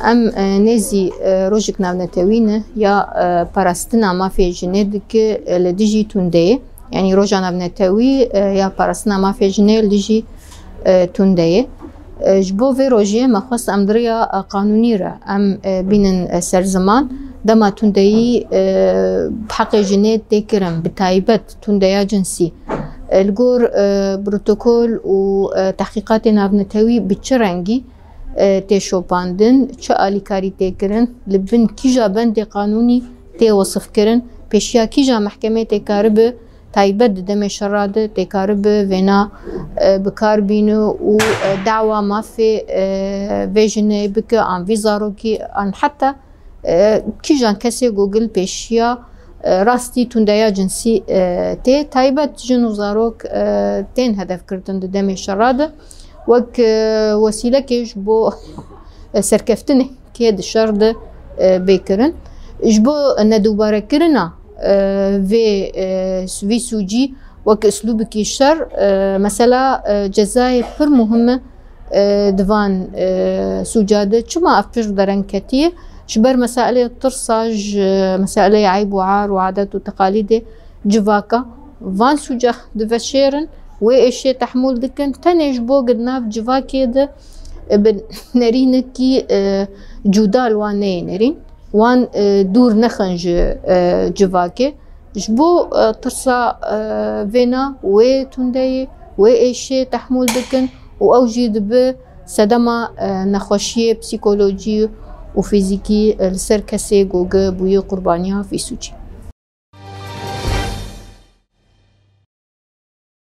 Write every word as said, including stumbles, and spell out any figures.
Em e, nêzî e, rojek navnetewî ne ya e, parastina mafê jinê dike e, li dijî tundeyê. Yanî roja navnetewî e, ya parastina mafê jinê li dijî e, tundeyê. E, ji bo vê rojê me xwest em di riya e, qanûnî re em e, bînin e, ser ziman. Dema tundeyî e, bi heqê jinê tê kirin, bi taybet tundeya cinsî, e, li gor e, protokol û e, tehqîqatê navnetewî bi çi rengî e, tê şopandin, çi alîkarî tê kirin, li bin kîja bendê qanûnî tê wesifkirin, pêşiya kîja mehkemê tê karibe taybet di demê şera de tê karibe vêna e, bi kar bîne û e, dawa mafê e, vê jinê bike, an vî zarokî, an heta e, kîjan kesê ku gil pêşiya e, rastî tundeya cinsî e, tê. Taybet jin û zarok e, tên hedefgirtin di demê şera de wek e, wesîlekê ji bo e, serkeftinê kê di şer de e, bê kirin. Ji bo nedûbarekirina e, vê e, vî sûcî wek uslûbekî şer e, mesela e, cezayê pir muhim e, di van e, sûca de. Çima ev pişt dereng ketiye? Ji ber meseleyê tirsa ji meseleyê eyb û ar û adet û teqalîdê civaka van sûca diveşêrin, wê êşê tehmûl dikin, tenê ji bo di nav civakê de e, bi nerînekî e, cuda li wan neyê nerîn, wan e, dûr nexin ji e, civakê. Ji bo e, tirsa e, vêna wê tundeyê, wê êşê tehmûl dikin û ew jî dibe sedema e, nexweşiyê psîkolojî û fîzîkî e, li ser kesê ku bûye qurbaniya vî sûcî.